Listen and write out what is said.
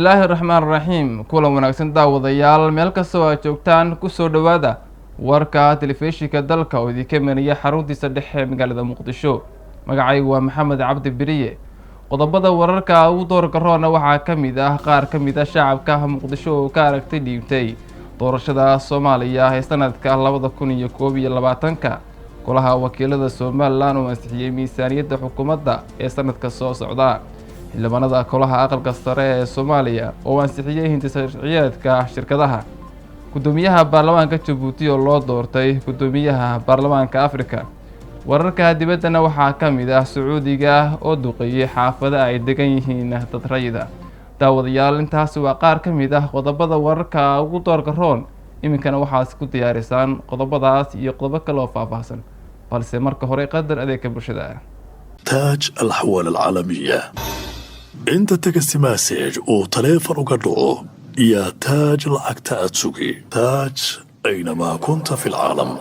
Bismillaahi raxmaan raxiim. Kulan wanaagsan daawadayaal, meel kastoo aad joogtaan, kusoo dhowaada warka telefishinka dalka oo idinka mariya xaruntiisa dhexe ee magaalada Muqdisho. Magacaygu waa Maxamed Cabdi Beriye. Qodobada wararka ugu doorka roona waxaa ka mid ah qaar ka mid ah shacabka Muqdisho oo ka aragtay dhiibtay doorashada Soomaaliya ee sanadka 2021-ka, golaha wakiilada Somalilan oo ansixiyey miisaaniyadda xukuumadda ee sanadka soo socda, xildhibaanada golaha aqalka sare ee Soomaaliya oo ansixiyey hindisharciyeedka shirkadaha, guddoomiyaha baarlamaanka Jabuuti oo loo doortay guddoomiyaha baarlamaanka Afrika. Wararka dibaddana waxaa ka mid ah Sacuudiga oo duqeeyey xaafado ay degan yihiin dad rayida. Daawadayaal, intaasi waa qaar ka mid ah qodobada wararka ugu doorka roon. Iminkana waxaad ku diyaarisaan qodobadaas iyo qodobo kale oo faahfaahsan, balse marka hore qadar adeegka bulshada ah. Taaj Alxawaal Alcaalamiya. Inta text message uu taleefan uga dhaco yaa Taaj lacagta aad sugi. Taaj aynamaa kunta fi lcaalam.